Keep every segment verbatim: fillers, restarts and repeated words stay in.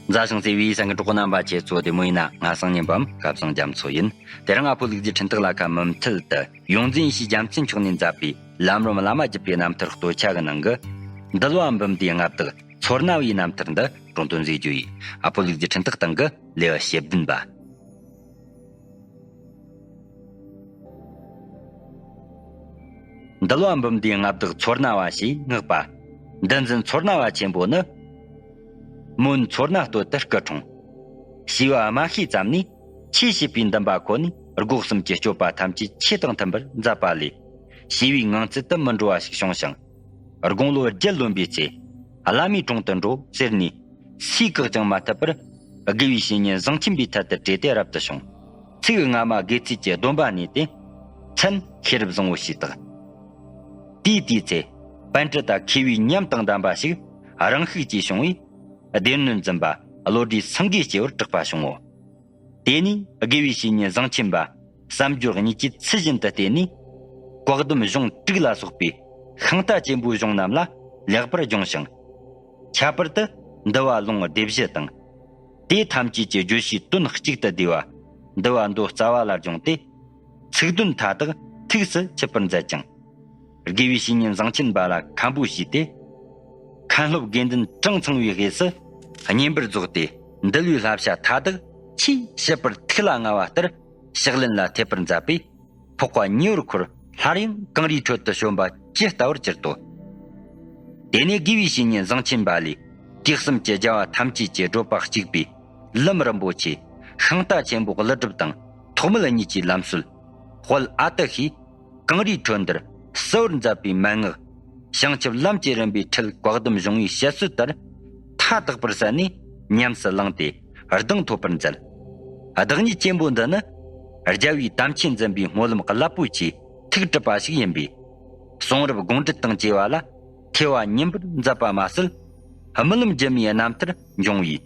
མཛའ་ཞིང་བརྩེ་བའི་སེམས་ཀྱི་གྲོགས་པོ་རྣམ་པ། ཁྱེད་ཚོ་བདེ་མོ་ཡིན་ན། ང་སང་ཉིན་པའམ་སྐལ་བཟང་རྒྱ་མཚོ་ཡིན། དེ་རིང་ཨ་ཕོ་ལུག་རྫི་འཕྲིན་སྟེགས་ལ་ཁ་མུ་མཐུད་དུ་ཡོངས་འཛིན་ཡེ་ཤེས་རྒྱལ་མཚན་མཆོག་ནས་མཛད་པའི་ལམ་རིམ་བླ་མ་བརྒྱུད་པའི་རྣམ་ཐར་སྟོད་ཆ་གི་ནང་གི་འདུལ་བ་འབུམ་སྡེའི་མངའ་བདག་མཚོ་སྣ་བའི་རྣམ་ཐར་འདི་སྒྲུང་དོན་མཛད་རྒྱུ་ཡིན། ཨ་ཕོ་ལུག་རྫི་འཕྲིན་སྟེགས་སྟེང་གི་ལེའུ་ཞེ་བདུན་པ། འདུལ་བ་འབུམ་སྡེའི་མངའ་བདག་མཚོ་སྣ་བ་ཞེས་བསྔགས་པ། འདུལ་འཛིན་མཚོ་སྣ་བ་ཆེན་པོ་ནི། མོན་མཚོ་སྣ་སྟོད་དུ་སྐུ་འཁྲུངས། བྱིས་པ་དམའ་ཤོས་ཙམ་ནས་ཆོས་བྱེད་པའི་འདུན་པ་ཁོ་ནས། སྒོ་གསུམ་གྱི་སྤྱོད་པ་ཐམས་ཅད་ཆོས་དང་མཐུན་པར་མཛད་པ་ལས། བྱིས་པའི་ངང་ཚུལ་དུ་མི་འགྲོ་བ་ཞིག་བྱུང་ཞིང་། དགུང་ལོ་བརྒྱད་ལོན་པའི་ཚེ། བླ་མའི་དྲུང་དུ་འགྲོ་ཟེར་ནས། སུས་བཀག་ཀྱང་མ་ཐུབ་པར། དགེ་བའི་བཤེས་གཉེན་བཟང་ཆེན་པའི་ཐད་དུ་བྲོས་ཏེ་རབ་ཏུ་བྱུང་། ཚིག་སྔ་མ་དགེ་ཚུལ་གྱི་སྡོམ་པ་ནས་ཏེ། མཚན་ཤེས་རབ་བཟང་པོ་ཞེས་བཏགས། དེའི་དུས་ཚེ། པཎྜི་ཏ་མཁས་པའི་ཉམས་དང་ལྡན་པ་ཞིག་རང་ཤུགས་ཀྱིས་བྱུང་བས། སྡེ་སྣོད་འཛིན་པ་བློ་གྲོས་སེང་གེ་སྐྱེ་བར་གྲགས་པ་བྱུང་ངོ་། དེ་ནས་དགེ་བའི་བཤེས་གཉེན་བཟང་ཆེན་པ་བསམ་སྦྱོར་གཉིས་ཀྱིས་ཚུལ་བཞིན་དུ་བསྟེན་ནས། བཀའ་གདམས་གཞུང་དྲུག་ལ་སོགས་པའི་ཤིང་རྟ་ཆེན་པོའི་གཞུང་རྣམས་ལ་ལེགས་པར་སྦྱོང་ཞིང་། ཁྱད་པར་དུ་འདུལ་བ་ལུང་སྡེ་བཞི་དང་། དེ་ཐམས་ཅད་ཀྱི་བརྗོད་བྱའི་དོན་གཅིག་ཏུ་བསྡུས་པ། འདུལ་བ་མདོ་རྩ་བ་ལ་སྦྱངས་ཏེ། ཚིག་དོན་མཐའ་དག་ཐུགས་སུ་ཆུད་པར་མཛད་ཅིང་། དགེ་བའི་བཤེས་གཉེན་བཟང་ཆེན་པ་ལ་མཁན་པོ་བྱས་ཏེ། མཁན་སློབ་དགེ་འདུན་གྲངས་ཚང་བའི་དབུས་སུ་བསྙེན་པར་རྫོགས་ཏེ། འདུལ་བའི་བསླབ་བྱ་མཐའ་དག་ཆེས་ཞིབ་པར་ཐུགས་ལ་མངའ་བ་ལྟར་ཕྱག་ལེན་ལ་འཐད་པར་མཛད་པས། འཕགས་པ་ཉེ་བར་འཁོར་སླར་ཡང་གངས་རིའི་ཁྲོད་དུ་བྱོན་པ་ཇི་ལྟ་བར་གྱུར་ཏོ། དེ་ནས་དགེ་བའི་བཤེས་གཉེན་བཟང་ཆེན་པ་ལས། དུས་གསུམ་གྱི་རྒྱལ་བ་ཐམས་ཅད་ཀྱི་བགྲོད་པ་གཅིག་པའི་ལམ་རིན་པོ་ཆེ། ཤིང་རྟ་ཆེན་པོ་ཀླུ་སྒྲུབ་དང་ཐོགས་མེད་གཉིས་ཀྱི་ལམ་སྲོལ། དཔལ་ཨ་ཏི་ཤའི་གངས་རིའི་ཁྲོད་འདིར་གསལ་བར་མཛད་པའི་མན་ངག། བྱང་ཆུབ་ལམ་གྱི་རིམ་པའི་ཁྲིད། བཀའ་གདམས་གཞུང་བའི་བཤད་སྲོལ་ལྟར། མཐའ་དག་པར་གསན་ནས་ཉམས་སུ་བླངས་ཏེ་གདེང་ཐོབ་པར་མཛད། བདག་ཉིད་ཆེན་པོ་འདི་ནི། རྒྱལ་བའི་དམ་ཆོས་འཛིན་པའི་སྨོན་ལམ་རླབས་པོ་ཆེའི་ཐིག་གྲུབ་པ་ཞིག་ཡིན་པས། གསུང་རབ་དགོངས་འགྲེལ་དང་བཅས་པ་ལ་ཐོས་པ་ཉིན་པར་མཛད་པ་མ་ཟད། རྨི་ལམ་སྒྱུ་མའི་རྣམ་ཐར་འབྱུང་བས།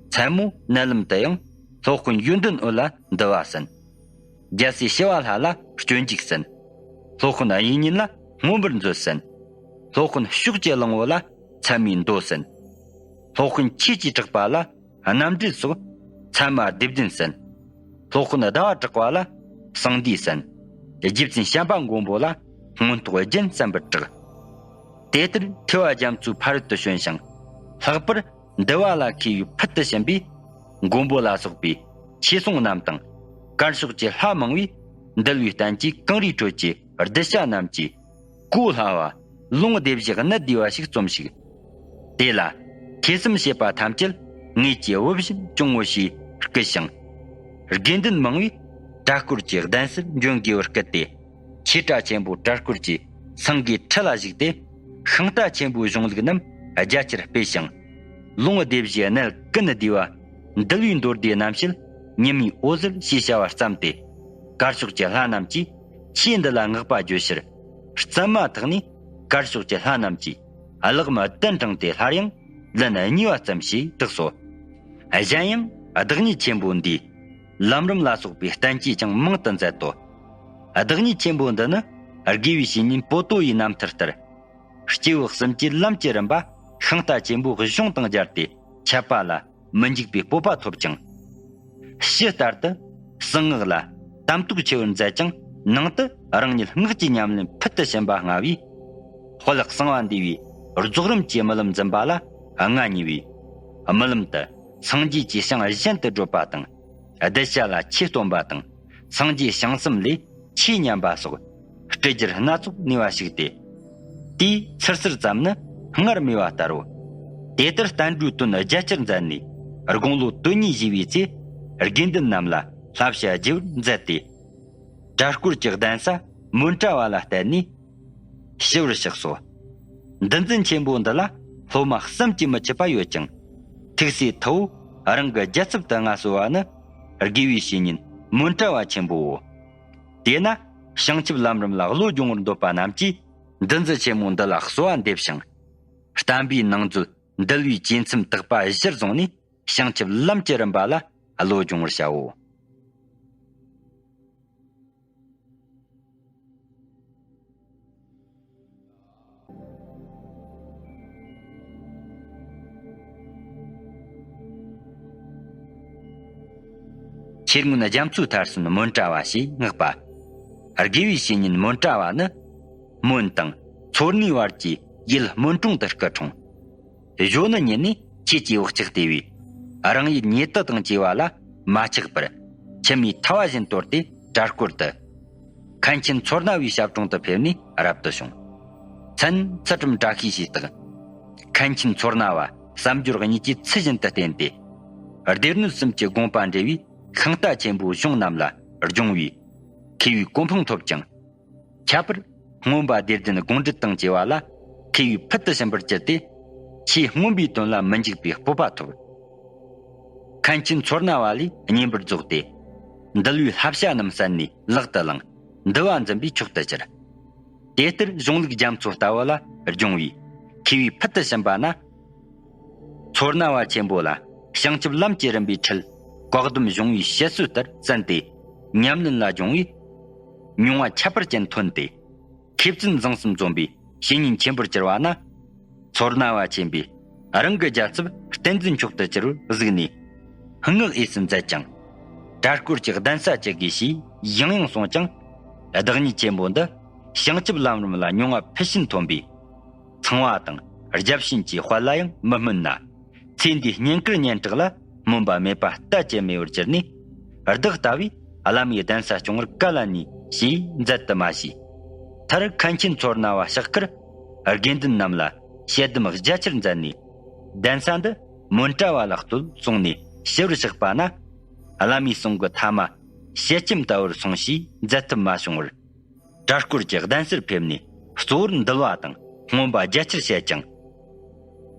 མཚན་མོ་མནལ་ལམ་དུ་ཡང་སློབ་དཔོན་ཡོན་ཏན་འོད་ལ་འདུལ་བ་གསན། རྒྱལ་སྲས་ཞི་བ་ལྷ་ལ་སྤྱོད་འཇུག་གསན། སློབ་དཔོན་དབྱིག་གཉེན་ལ་མངོན་པར་མཛོད་གསན། སློབ་དཔོན་ཕྱོགས་ཀྱི་གླང་པོ་ལ་ཚད་མའི་མདོ་གསན། སློབ་དཔོན་ཆོས་ཀྱི་གྲགས་པ་ལ་རྣམ་འགྲེལ་སོགས་ཚད་མ་སྡེ་བདུན་གསན། སློབ་དཔོན་ཟླ་བ་གྲགས་པ་ལ་གསང་འདུས་གསན། རྗེ་བཙུན་བྱམས་པ་མགོན་པོ་ལ་མངོན་རྟོགས་རྒྱན་གསན་པར་གྲགས། དེ་ལྟར་ཐོས་པ་རྒྱ་མཚོའི་ཕ་རོལ་ཏུ་བྱོན་ཞིང་། ལྷག་པར་འདུལ་བ་ལ་མཁས་པའི་ཕུལ་དུ་ཕྱིན་པའི་མགོན་པོ་ལ་སོགས་པའི་ཆོས་སྲུང་རྣམས་དང་། དཀར་ཕྱོགས་ཀྱི་ལྷ་མང་བས་འདུལ་བའི་བསྟན་བཅོས་གངས་རིའི་ཁྲོད་ཀྱི་གདུལ་བྱ་རྣམས་ཀྱི་གོ་སླ་བ། ལུང་སྡེ་བཞི་གནད་བསྡུས་པ་ཞིག་རྩོམས་ཤིག། དེ་ལ་ཐོས་བསམ་བྱེད་པ་ཐམས་ཅད་ངེས་ཀྱི་དབུ་བཞིན་སྐྱོང་ངོ་ཞེས་བསྐུལ་ཞིང་། དགེ་འདུན་མང་བས་གྲྭ་སྐོར་གྱི་གདན་སར་འབྱོན་དགོས་པར་བསྐུལ་ཏེ། ཆོས་གྲྭ་ཆེན་པོ་གྲྭ་སྐོར་གྱི་སེང་གེའི་ཁྲི་ལ་བཞུགས་ཏེ། ཤིང་རྟ་ཆེན་པོའི་གཞུང་ལུགས་རྣམས་རྒྱ་ཆེར་སྤེལ་ཞིང་། ལུང་སྡེ་བཞིའི་གནད་ཀུན་བསྡུས་པ། འདུལ་བའི་མདོ་སྡེ་རྣམ་བཤད་ཉི་མའི་འོད་ཟེར་ཞེས་བྱ་བ་བརྩམས་ཏེ། དཀར་ཕྱོགས་ཀྱི་ལྷ་རྣམས་ཀྱིས་ཆོས་འདི་ལ་བསྔགས་པ་བརྗོད་ཕྱིར། བརྩམས་མ་ཐག་ནས་དཀར་ཕྱོགས་ཀྱི་ལྷ་རྣམས་ཀྱིས་གླགས་མ་བདུན་དྲངས་ཏེ་སླར་ཡང་ལན་གཉིས་པ་བརྩམས་ཞེས་གྲགས་སོ། གཞན་ཡང་བདག་ཉིད་ཆེན་པོ་འདིའི་ལམ་རིམ་ལ་སོགས་པའི་བསྟན་བཅོས་ཀྱང་མང་དུ་མཛད་དོ། བདག་ཉིད་ཆེན་པོ་འདི་ནི་དགེ་བའི་བཤེས་གཉེན་པོ་ཏོ་ཡི་རྣམ་ཐར་ལྟར། སྐྱེས་བུ་གསུམ་གྱི་ལམ་གྱི་རིམ་པ་ཤིང་རྟ་ཆེན་པོའི་གཞུང་དང་སྦྱར་ཏེ་འཆད་པ་ལ་མི་འཇིགས་པའི་སྤོབས་པ་ཐོབ་ཅིང་། ཕྱི་ལྟར་དུ་གསང་སྔགས་ལ་དམ་དུག་ཆེ་བར་མཛད་ཀྱང་ནང་དུ་རང་ཉིད་སྔགས་ཀྱི་ཉམས་ལེན་ཕུལ་དུ་ཕྱིན་པ་མངའ་བས། དཔལ་གསང་བ་འདུས་པའི་རྫོགས་རིམ་གྱི་རྨི་ལམ་འཛིན་པ་ལ་མངའ་བརྙེས་པས། རྨི་ལམ་དུ་སངས་རྒྱས་ཀྱི་ཞིང་གཞན་དུ་བགྲོད་པ་དང་། གདུལ་བྱ་ལ་ཆོས་སྟོན་པ་དང་། སངས་རྒྱས་བྱང་སེམས་ལས་ཆོས་ཉན་པ་སོགས་སྤྲུལ་སྒྱུར་སྣ་ཚོགས་ནུས་པ་ཞིག་སྟེ། དེའི་ཚུར་གསར་ཙམ་ནི་སྔར་མེད་པ་ལྟར་རོ། དེ་ལྟར་བསྟན་འགྲོའི་དོན་རྒྱ་ཆེར་མཛད་ནས་དགུང་ལོ་དོན་གཉིས་བཞེས་པའི་ཚེ། དགེ་འདུན་རྣམས་ལ་བསླབ་བྱ་རྒྱས་པར་མཛད་དེ། གྲྭ་སྐོར་གྱི་གདན་ས་མོན་གྲྭ་བ་ལ་གཏད་ནས་ཞི་བར་གཤེགས་སོ། འདུལ་འཛིན་ཆེན་པོ་འདི་ལ་སློབ་མ་བསམ་གྱིས་མི་ཁྱབ་པ་ཡོད་ཅིང་། ཐུགས་སྲས་ཐུ་བོ་རང་གི་རྒྱལ་ཚབ་ཏུ་མངའ་གསོལ་བ་ནི་དགེ་བའི་བཤེས་གཉེན་མོན་གྲྭ་བ་ཆེན་པོའོ། དེས་ན་བྱང་ཆུབ་ལམ་རིམ་ལ་བློ་སྦྱོང་བར་འདོད་པ་རྣམས་ཀྱིས་འདུལ་འཛིན་ཆེན་མོ་འདི་ལ་གསོལ་བ་འདེབས་ཤིང་། བསྟན་པའི་ནང་མཛོད་འདུལ་བའི་བཅོས་མཚམས་དག་པ་གཞིར་བཟུང་ནས་བྱང་ཆུབ་ལམ་གྱི་རིམ་པ་ལ་བློ་སྦྱོང་བར་བྱའོ། ཁྱེད་སྔོན་རྒྱ་མཚོའི་མཐར་སོན་མོན་དྲ་བ་ཞེས་བསྔགས་པ། དགེ་བའི་བཤེས་གཉེན་མོན་དྲ་བ་ནི། མོན་དང་མཚོ་སྣའི་བར་གྱི་ཡུལ་མོན་གྲོང་དུ་སྐུ་འཁྲུངས། གཞོན་ནུ་ཉིད་ནས་ཆོས་ཀྱི་བག་ཆགས་དེ་བས། རང་ཡུལ་ཉེ་དུ་དང་བཅས་པ་ལ་མ་ཆགས་པར། ཁྱིམ་མིའི་ཐ་བ་བཞིན་དོར་ཏེ་གྲྭ་སྐོར་དུ། མཁན་ཆེན་མཚོ་སྣ་བའི་ཞབས་དྲུང་དུ་ཕེབས་ནས་རབ་ཏུ་བྱུང་། མཚན་ཚུལ་ཁྲིམས་བཀྲ་ཤིས་ཞེས་བཏགས། མཁན་ཆེན་མཚོ་སྣ་བ་བསམ་སྦྱོར་གཉིས་ཀྱིས་ཚུལ་བཞིན་དུ་བསྟེན་ཏེ། སྡེ་སྣོད་གསུམ་གྱི་དགོངས་པ་འགྲེལ་བའི་ཤིང་རྟ་ཆེན་པོའི་གཞུང་རྣམས་ལ་སྦྱོང་བས་མཁས་པའི་གོ་འཕང་ཐོབ་ཅིང་། ཁྱད་པར་མངོན་པ་བདེ་ལྡན་དགོངས་འགྲེལ་དང་བཅས་པ་ལ་མཁས་པའི་ཕུལ་དུ་ཕྱིན་པར་གྱུར་ཏེ། ཆོས་མངོན་པའི་དོན་ལ་མི་འཇིགས་པའི་སྤོབས་པ་ཐོབ། མཁན་ཆེན་མཚོ་སྣ་བ་ལས་བསྙེན་པར་རྫོགས་ཏེ། འདུལ་བའི་བསླབ་བྱ་རྣམས་གསན་ནས་ལག་ཏུ་བླངས། འདུལ་བ་འཛིན་པའི་མཆོག་ཏུ་གྱུར། དེ་ལྟར་གཞུང་ལུགས་རྒྱ་མཚོ་ལྟ་བུ་ལ་སྦྱོང་བས་མཁས་པའི་ཕུལ་དུ་ཕྱིན་པ་ན། མཚོ་སྣ་བ་ཆེན་པོ་ལ་བྱང་ཆུབ་ལམ་གྱི་རིམ་པའི་ཁྲིད་བཀའ་གདམས་གཞུང་བའི་བཤད་སྲོལ་ལྟར་གསན་ཏེ་ཉམས་ལེན་ལ་སྦྱོང་བས། མྱོང་བ་ཁྱད་པར་ཅན་ཐོན་ཏེ། མཁས་བཙུན་བཟང་གསུམ་འཛོམས་པའི་བཤེས་གཉེན་ཆེན་པོར་གྱུར་པ་ན། མཚོ་སྣ་བ་ཆེན་པོས་རང་གི་རྒྱལ་ཚབ་བསྟན་འཛིན་མཆོག་ཏུ་གྱུར་པར་གཟིགས་ནས། བསྔགས་འོས་སུ་མཛད་ཅིང་། གྲྭ་སྐོར་གྱི་གདན་ས་བཅུ་དགོས་ཞེས་ཡང་ཡང་གསུངས་ཀྱང་། བདག་ཉིད་ཆེན་པོ་འདི་བྱང་ཆུབ་ལམ་རིམ་ལ་མྱོང་བ་ཕུལ་ཕྱིན་ཐོན་པས། ཚངས་པ་དང་རྒྱལ་བྱིན་གྱི་དཔལ་ལ་ཡང་མི་སྨོད་ན། ཚེ་འདིའི་བསྙེན་བཀུར་སྙན་གྲགས་ལ་སྨོན་པ་མེད་པ་ལྟ་ཅི་སྨོས་པར་གྱུར་ནས། བདག་ལྟ་བུས་བླ་མའི་གདན་ས་སྐྱོང་བར་ག་ལ་ནུས་ཞེས་མཛད་དུ་མ་གཞུས། མཐར་མཁན་ཆེན་མཚོ་སྣ་བ་ཕྱག་བཀུར་དགེ་འདུན་རྣམས་ལ་ཞལ་གདམས་རྒྱ་ཆེར་མཛད་ནས། གདན་ས་འདི་མོན་དྲ་བ་ལ་གཏོད་གསུངས་ནས་ཞུ་བར་གཤེགས་པ་ན། བླ་མའི་གསུང་གི་ཐ་མ་ཞལ་ཆེམས་ལྟ་བུར་སོང་ཞེས་མཛད་ཐབས་མ་བྱུང་བར། གྲྭ་སྐོར་གྱི་གདན་སར་ཕེབས་ནས་གཙོ་བོར་འདུལ་བ་དང་སྨོན་པ་རྒྱ་ཆེར་བཤད་ཅིང་།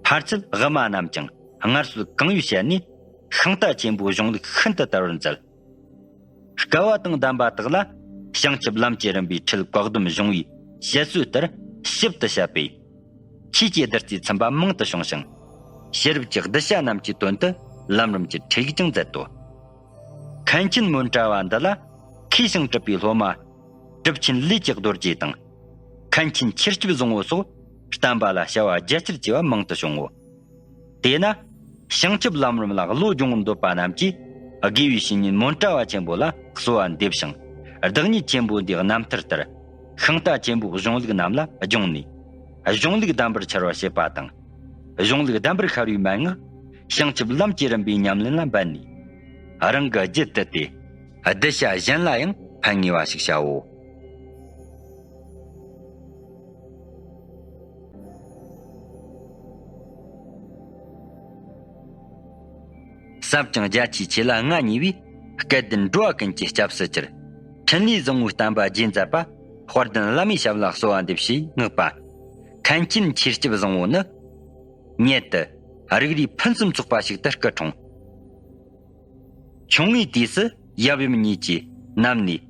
ཕར་ཚུར་དབུ་མ་རྣམས་ཀྱང་སྔར་སྲོལ་གང་ཡོད་བཤད་ནས། ཤིང་རྟ་ཆེན་པོའི་གཞུང་ལུགས་ཤིན་ཏུ་དར་བར་མཛད། སྐལ་བ་དང་ལྡན་པ་དག་ལ་བྱང་ཆུབ་ལམ་གྱི་རིམ་པའི་ཁྲིད་བཀའ་གདམས་གཞུང་བའི་བཤད་སྲོལ་ལྟར་ཞིབ་ཏུ་བཤད་པས། ཆོས་ཀྱི་བདུད་རྩིས་ཚིམ་པ་མང་དུ་བྱུང་ཞིང་། ཕྱི་རབས་ཀྱི་གདུལ་བྱ་རྣམས་ཀྱི་དོན་དུ་ལམ་རིམ་གྱི་ཁྲིད་ཡིག་ཀྱང་མཛད་དོ། མཁན་ཆེན་མོན་དྲ་བ་འདི་ལ་མཁས་ཤིང་གྲུབ་པའི་སློབ་མ་གྲུབ་ཆེན་ལས་ཀྱི་རྡོ་རྗེ་དང་། མཁན་ཆེན་ཆོས་སྐྱབས་བཟང་པོ་སོགས་བསྟན་པ་ལ་བྱ་བ་རྒྱ་ཆེར་བྱས་པ་མང་དུ་བྱུང་ངོ་། དེས་ན་བྱང་ཆུབ་ལམ་རིམ་ལ་བློ་སྦྱོང་འདོད་པ་རྣམས་ཀྱིས་དགེ་བའི་བཤེས་གཉེན་མོན་དྲ་བ་ཆེན་པོ་ལ་གསོལ་བ་འདེབས་ཤིང་། བདག་ཉིད་ཆེན་པོ་འདིའི་རྣམ་ཐར་ལྟར་ཤིང་རྟ་ཆེན་པོའི་གཞུང་ལུགས་རྣམས་ལ་སྦྱོང་ནས། གཞུང་ལུགས་གདམས་པར་འཆར་བར་བྱེད་པ་དང་། གཞུང་ལུགས་གདམས་པར་ཤར་བའི་མན་ངག་བྱང་ཆུབ་ལམ་གྱི་རིམ་པའི་ཉམས་ལེན་ལ་འབད་ནས། རང་གི་རྒྱུད་དུ་སྟེ། གདུལ་བྱ་གཞན་ལ་ཡང་ཕན་ངེས་པ་ཞིག་བྱའོ། ཟབ་ཅིང་རྒྱ་ཆེའི་ཆོས་ལ་མངའ་བརྙེས་པའི་སྐལ་ལྡན་འགྲོ་བ་ཀུན་གྱི་སྐྱབས་སུ་གྱུར། འཕྲིན་ལས་བཟང་པོའི་བསྟན་པ་རྒྱས་མཛད་པ་དཔལ་ལྡན་བླ་མའི་ཞབས་ལ་གསོལ་བ་འདེབས་ཞེས་བསྔགས་པ། མཁན་ཆེན་ཆོས་སྐྱབས་བཟང་པོ་ནི། མྱུར་དུ་རིགས་རུས་ཕུན་སུམ་ཚོགས་པ་ཞིག་ཏུ་སྐུ་འཁྲུངས། ཆུང་ངུའི་དུས་སུ་ཡབ་ཡུམ་གཉིས་ཀྱིས་བསྣམས་ནས་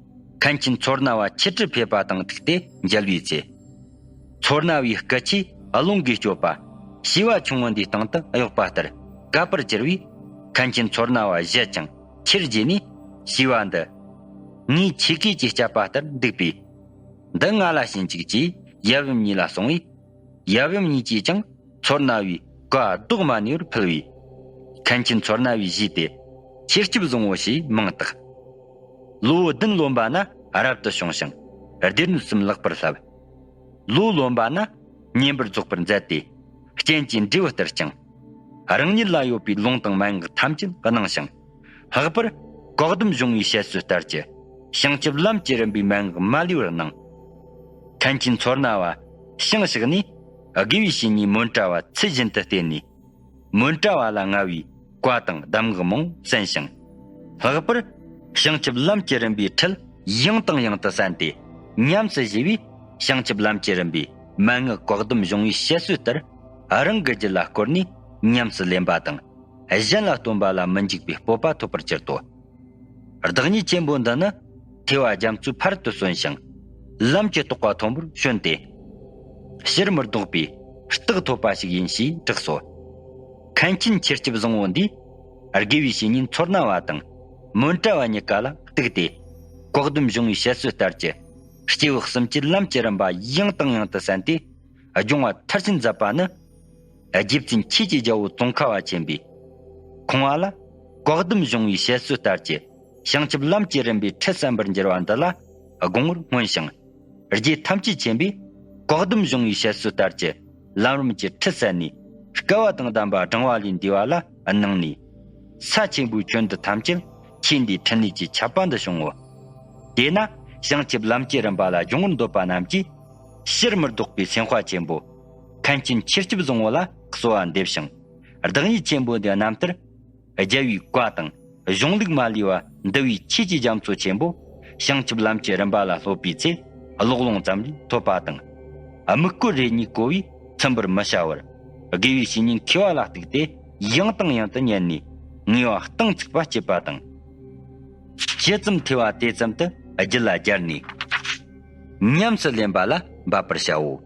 མཁན་ཆེན་མཚོ་སྣ་བ་ཆོས་ཁྲིད་ཕེབས་པ་དང་ཐུག་སྟེ་མཇལ་བའི་ཚེ། མཚོ་སྣ་བའི་སྐུ་ཆས་རླུང་གིས་བསྐྱོད་པ། བྱིས་པ་ཆུང་ངུ་འདིའི་སྟེང་དུ་གཡོགས་པ་ལྟར་གབ་པར་གྱུར་བས། མཁན་ཆེན་མཚོ་སྣ་བ་བཞད་ཅིང་ཆེར་བརྗེད་ནས། བྱིས་པ་འདི་ངའི་ཆས་གོས་ཀྱིས་བསྐྱབས་པ་ལྟར་འདུག་པས། འདི་ང་ལ་བྱིན་ཅིག་ཅེས་ཡབ་ཡུམ་གཉིས་ལ་གསུངས་པས། ཡབ་ཡུམ་གཉིས་ཀྱིས་ཀྱང་མཚོ་སྣ་བའི་བཀའ་ལྡོག་མ་ནུས་པར་ཕུལ་བས། མཁན་ཆེན་མཚོ་སྣ་བའི་གཞས་དེ་ཆོས་སྐྱབས་བཟང་པོ་ཞེས་མིང་བཏགས། ལོ་བདུན་ལོན་པ་ན་རབ་ཏུ་བྱུང་ཞིང་སྡེ་སྣོད་གསུམ་ལེགས་པར་བསླབས། ལོ་ལོན་པ་ན་བསྙེན་པར་རྫོགས་པར་མཛད་དེ། རྐྱེན་གྱིས་འབྲས་བུ་སྟེར་ཅིང་། རང་ཉིད་ལ་ཡོད་པའི་ལུང་དང་མན་ངག་ཐམས་ཅད་གནང་ཞིང་། ལྷག་པར་བཀའ་གདམས་གཞུང་བའི་བཤད་སྲོལ་ལྟར་གྱི་བྱང་ཆུབ་ལམ་གྱི་རིམ་པའི་མན་ངག་མ་ལུས་པར་གནང་། མཁན་ཆེན་མཚོ་སྣ་བ་ཞིང་གཤེགས་ནས་དགེ་བའི་བཤེས་གཉེན་མོན་དྲ་བ་ཚུལ་བཞིན་དུ་བསྟེན་ནས། མོན་དྲ་བ་ལ་མངའ་བའི་བཀའ་དང་གདམས་ངག་མང་གསན་ཞིང་། ལྷག་པར་བྱང་ཆུབ་ལམ་གྱི་རིམ་པའི་ཁྲིད་ཡང་དང་ཡང་དུ་གསན་ཏེ་ཉམས་སུ་བཞེས་པས། བྱང་ཆུབ་ལམ་གྱི་རིམ་པའི་མན་ངག་བཀའ་གདམས་གཞུང་བའི་བཤད་སྲོལ་ལྟར་རང་གི་རྒྱུད་ལ་བསྐོར་ནས་ཉམས་སུ་ལེན་པ་དང་། གཞན་ལ་སྟོན་པ་ལ་མི་འཇིགས་པའི་སྤོབས་པ་ཐོབ་པར་གྱུར་ཏོ། བདག་ཉིད་ཆེན་པོ་འདི་ནི་ཐོས་པ་རྒྱ་མཚོའི་ཕ་རོལ་ཏུ་སོན་ཞིང་། ལམ་གྱི་རྟོགས་པ་མཐོན་པོར་བྱོན་ཏེ། ཕྱིར་མི་ལྡོག་པའི་རྟགས་ཐོབ་པ་ཞིག་ཡིན་ཞེས་གྲགས་སོ། མཁན་ཆེན་ཆོས་སྐྱབས་བཟང་པོ་འདིས་དགེ་བའི་བཤེས་གཉེན་མཚོ་སྣ་བ་དང་མོན་དྲ་བ་གཉིས་ཀ་ལ་གཏུགས་ཏེ། བཀའ་གདམས་གཞུང་བའི་བཤད་སྲོལ་ལྟར་གྱི་སྐྱེས་བུ་གསུམ་གྱི་ལམ་གྱི་རིམ་པ་ཡང་དང་ཡང་དུ་གསན་ཏེ་སྦྱོང་བ་མཐར་ཕྱིན་མཛད་པ་ནི། རྗེ་བཙུན་ཆོས་ཀྱི་རྒྱལ་པོ་ཙོང་ཁ་པ་ཆེན་པོས་ཁོང་པ་ལ་བཀའ་གདམས་གཞུང་བའི་བཤད་སྲོལ་ལྟར་གྱི་ བྱང་ཆུབ་ལམ་གྱི་རིམ་པའི་ཁྲིད་གསན་པར་འགྱུར་བ་འདི་ལ་དགོངས་པར་སྨོན་ཞིང་། རྗེ་ཐམས་ཅད་མཁྱེན་པས་བཀའ་གདམས་གཞུང་བའི་བཤད་སྲོལ་ལྟར་གྱི་ལམ་རིམ་གྱི་ཁྲིད་གསན་ནས། སྐལ་བ་དང་ལྡན་པ་བགྲང་བ་ལས་འདས་པ་ལ་གནང་ནས། ས་ཆེན་པོའི་ཆོས་འདི་ཐམས་ཅད་ཁྱེད་འདིའི་ཕྲིན་ལས་ཀྱི་ཆད་པ་འདི་བྱུང་ངོ་། དེས་ན་བྱང་ཆུབ་ལམ་གྱི་རིམ་པ་ལ་སྦྱོང་བར་འདོད་པ་རྣམས་ཀྱིས། ཕྱིར་མི་ལྡོག་པའི་སེམས་དཔའ་ཆེན་པོ། མཁན་ཆེན་ཆོས་སྐྱབས་བཟང་པོ་ལ་གསོལ་བ་འདེབས་ཤིང་། བདག་ཉིད་ཆེན་པོ་འདི་རྣམ་ལྟར། རྒྱལ་བའི་བཀའ་དང་གཞུང་ལུགས་མ་ལུས་པ་འདུལ་བའི་ཆོས་ཀྱི་རྒྱ་མཚོ་ཆེན་པོ། བྱང་ཆུབ་ལམ་གྱི་རིམ་པ་ལ་སློབ་པའི་ཚེ། ཀློག་ལུང་ཙམ་ལས་ཐོབ་པ་དང་། དམིགས་བཀོད་རེ་གཉིས་གོ་བས་ཚིམ་པར་མི་བྱ་བར། དགེ་བའི་བཤེས་གཉེན་མཁས་པ་ལ་གཏུགས་ཏེ། ཡང་དང་ཡང་དུ་ཉན་ནས། ངེས་པ་གཏིང་ཚུགས་པ་བསྐྱེད་པ་དང་། ཇི་ཙམ་ཐོས་པ་དེ་ཙམ་དུ་རྒྱུད་ལ་སྦྱར་ནས། ཉམས་སུ་ལེན་པ་ལ་འབད་པར་བྱའོ།